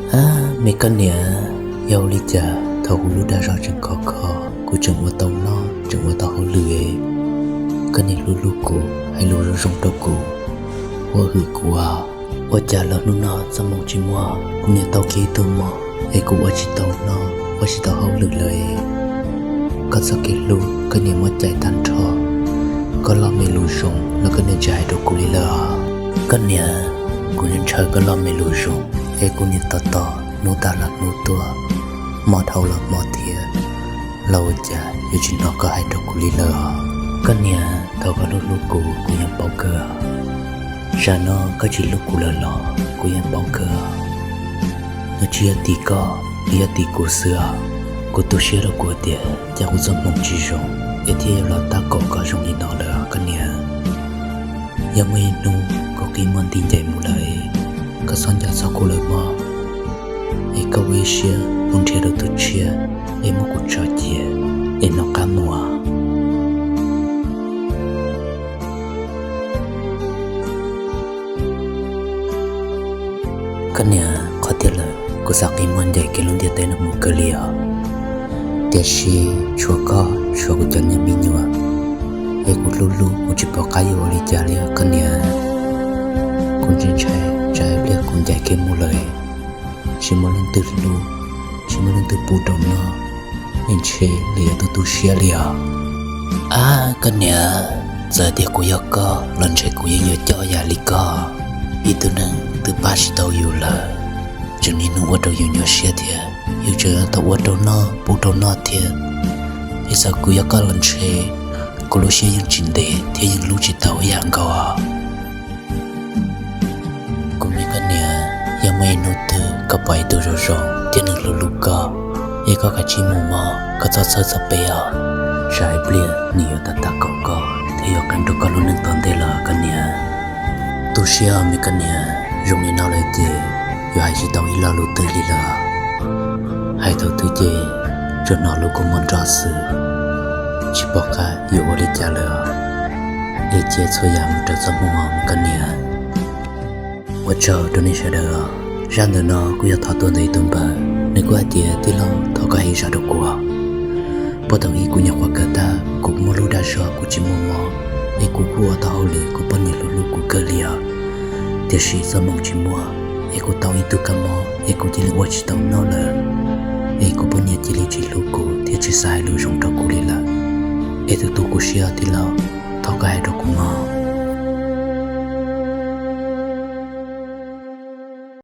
Ab, me koj niam, yog ua li cas thaum kuv lub dag zog tseem khov kho, kuv tseem ua tau noj tseem ua tau hauj lwm, koj niam hlub hlub kuv hais lus zoo zoo rau kuv, ua hwm kuv as. Ua cas los hnub no txoj hmoo tsis muaj, kuv niam tau kiag ib tug mob es kuv ua tsis tau noj ua tsis tau hauj lwm lawm. Koj txoj kev hlub koj niam muab cais tag nrho. Koj loj me lus zoo los koj niam tsis hais rau kuv li lawm os. Koj niam, kuv niam ntshaw koj loj me lus zoo es kuv niam tos tos hnub tag los hnub tuaj, hmo dhau los hmo thiab, los ua cas yuav tsis hnov koj hais rau kuv li lawm os. Koj niam, thaum koj hlub hlub kuv, kuv yeej paub kawg os. Zam no koj tsis hlub kuv lawm los kuv yeej paub kawg os. Nws tsis yog tim koj, nws yog tim kuv xwb os. Kuv tu siab rau kuv tias cas kuv txoj hmoo tsis zoo es thiaj yuav los tab kaum koj zoo li no lawm os koj niam. Yog muaj ib hnub kuv qi muag nti ncaim mus lawm, koj txhob nco txog kuv lawm mog, es koj ua ib siab mus nrhiav rau tus tshiab es muab kuv tso cia es nov qab mus. Koj niam, qhov tiag lawm kuv xav qi muag ncaim kev lub ntiaj teb no mus kawg li os. Tiam sis tshuav koj tshuav kuv cov niag me nyuam es kuv hlub hlub kuv tsis pom qab yuav ua li cas li os koj niam. Kuv ntshai ntshai tsam ib pliag kuv ncaim kev mus lawm, tsis muaj leej twg hlub, tsis muaj leej twg pub rau noj, es ntshe lawv yuav tu tu siab li os. Ab koj niam, txawm tias kuv yog koj los ntshe kuv yeej yuav coj yam li koj, ib tug neeg twb pab tsis tau yus lawm, tseem niaj hnub ua rau yus nyuaj siab thiab, yus tseem tau ua rau noj pub rau noj thiab, es txawm kuv yog koj los ntshe kuv lub siab yeej tsis ntev thiab yeej hlub tsis tau ib yam nkaus os. Kuv me koj niam, yog muaj ib hnub twg koj pom ib tug zoo zoo thiab nws hlub hlub koj, es koj kav tsij mus mog, koj txhob txhawj txog peb os. Tsam ib pliag nws yuav tab tab kaum koj thiab yuav qeeb rau koj lub neej tom ntej lawm koj niam. Tu siab os me koj niam, zoo li no lawm ces yuav hais tsis tau ib lo lus twg li lawm. Hais thaum twg ces tsuas hnov lub kua muag nrog xwb, tsis pom qab yuav ua li cas lawm. Es cia txhua yam mus raws txoj hmoo os me koj niam. Ua tsaug rau nej sawv daws. Zaj ntawm no kuj yog thov tuaj ntawm ib tug npawg, nws kuj hais tias tij laug thov koj hais zaj rau kuv. Puag thaum ub kuv nyuam qhuav kawm tag kuv muaj lub dag zog kuv tsis muaj mob, es kuv kuj ua tau hauj lwm kuv poj niam hlub hlub kuv kawg li os. Tiam sis txoj hmoo tsis muaj, es kuv tau ib tug kab mob es kuv cia li ua tsis tau noj lawm, es kuv poj niam cia li tsis hlub kuv thiab tsis xav hais lus zoo rau kuv li lawm. Es tu tu kuv siab tij laug, thov koj hais rau kuv mog.